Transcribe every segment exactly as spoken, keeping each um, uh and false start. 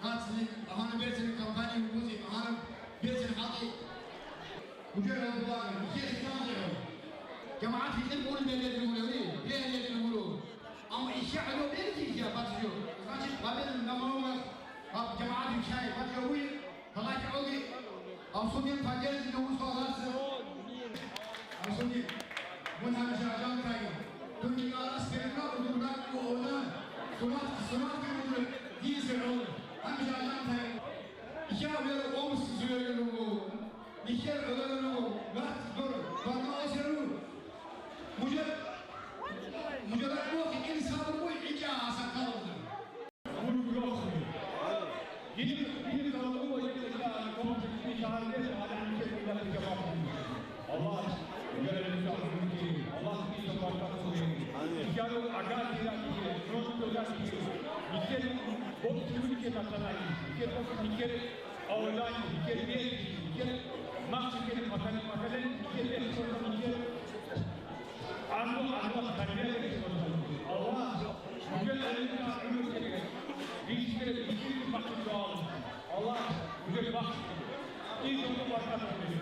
Гьаниб берцин компания вукӀузе, гьаниб берцин хӀалтӀи. Мужер гьабуларин, нижер хӀисаб гьабун. ЖамагӀат гьитӀин гьури бегьлъи гьуревли, бегьлъи гьуро. Амма иша гьабизе бегьлъи иша бачӀо. Значит, гьабилин намагьула гьаб жамагӀат виччай бачӀо вуй, гьалакьоги. Асудин поддержки гьурус валас. Асудин. Мун гьанже гӀажалкай. Дунги кӀалас беркал удур ракӀ ва гьуна. Сурат, сурат гьудур дизе гӀур. Гьанже гӀажалкай. Иша вера омс зуялин руго. Нижер гӀоларав вац дур, ватӀаласеру. Мужер, мужер рахъухъ ил сабру гӀичӀа асакалда. Мужер рахъухъ. Дин, дин залу ва дин ила комплекс шагьарде шагьарде шагьарде. Аллагь, мужер рахъухъ. Аллагь, дин баркат кье. Амин. Дин агар дин, дин, дин, дин, дин, дин, дин, дин, дин, дин, Авлани, гьикер бегьги, гьикер махщикер, паталин, паталин, гьикер бегьги, гьикер гӀадлу, гӀадлу, тарбия бегьги. Аллагь, мужер гӀелмуца гӀумру кьеги, ризкъи, ризкъи бахши дугӀа. Аллагь, мужер бахши. Ин жо баркат кьеги.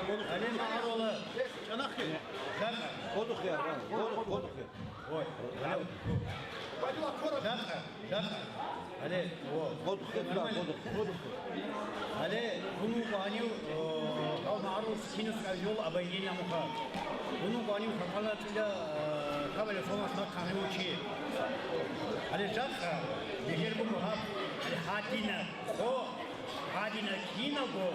Гьале магӀарула. Чанахъе. Кодухъе, кодухъе. Ой, гьале. Жакъа, жакъа. Гьале, о. Кодухъе, нормально. Кодухъе. Гьале, кун вукӀа гьанив, о, гьав магӀарул кинус кӀажол объединение муха. Кун вукӀа гьанив хӀакъалатила, э, кабале фомас махъ гьанив чи. Гьале, жакъа, дехер буго гьаб, гьале, гьадина, о, гьадина киналго.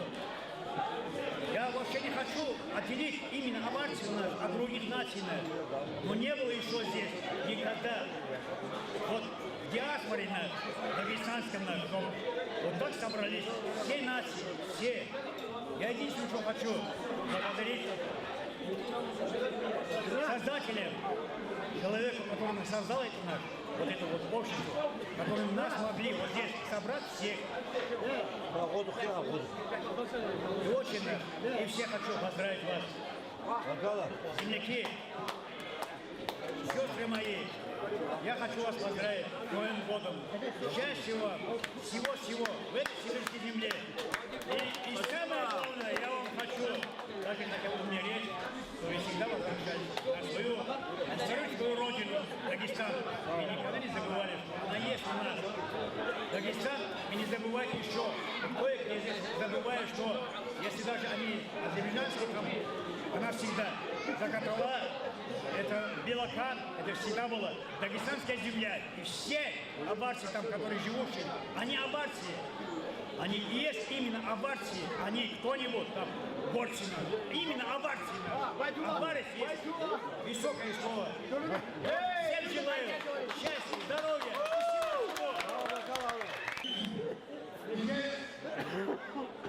Я вообще не хочу отделить именно аварцев нас от других наций нас. Но не было еще здесь никогда. Вот в диаспоре на дагестанском нашем вот так собрались все нации, все. Я единственное, что хочу благодарить создателям, человеку, который нас создал, это наш, вот это вот общество, которое нас могли вот здесь собрать всех. И очень рад. И всех хочу поздравить вас. Земляки, сестры мои, я хочу вас поздравить с Новым годом. Счастья вам, всего-всего в этой сибирской земле. И, и самое главное, я вам хочу, даже хотя бы умереть, но вы всегда возвращались на свою историческую родину, Дагестан. И никогда не забывали, что она есть у нас. Дагестан, и не забывайте еще, кое-где здесь забывают, что если даже они азербайджанские, там, она всегда, Закатала, это Белокан, это всегда было дагестанская земля. И все абарцы там, которые живущие, они абарцы. Они и есть именно абарцы, а не кто-нибудь там. Борцина. Именно о борцина. О борец есть. Высокое слово. Всем желаю счастья, здоровья.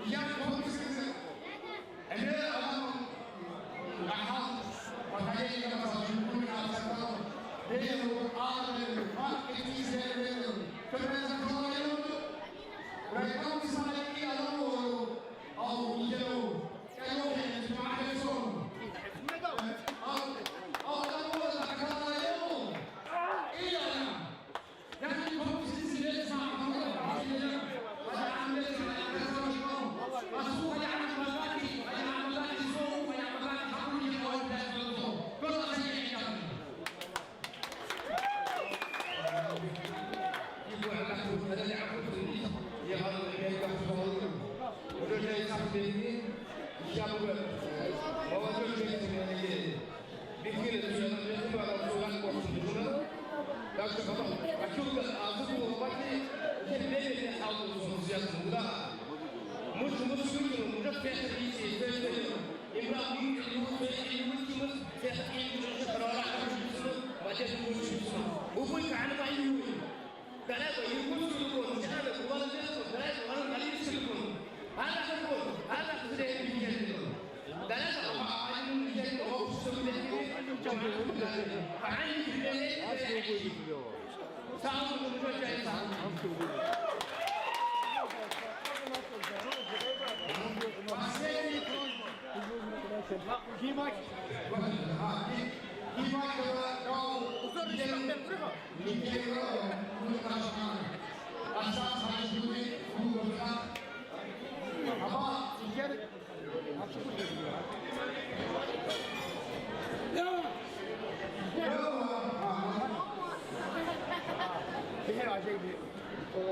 Я помню, сказал,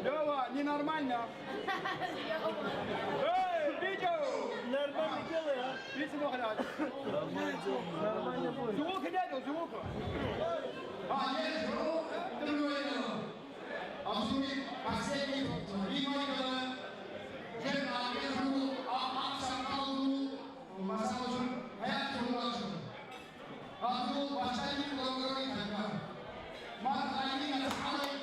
Лёва, ненормально. Эй, видео! Нормально делай, а? Видите, нормально. Нормально будет. Звук нету, звука. А, есть звук. Ты говорил. Абсолютно последний. Внимание. Жен Абдул, а, а, Абдул, Масалжин, Хаят Чулашин. Абдул, Башали, Кулогородный, Хайбар. Мар, Али, Насхалай,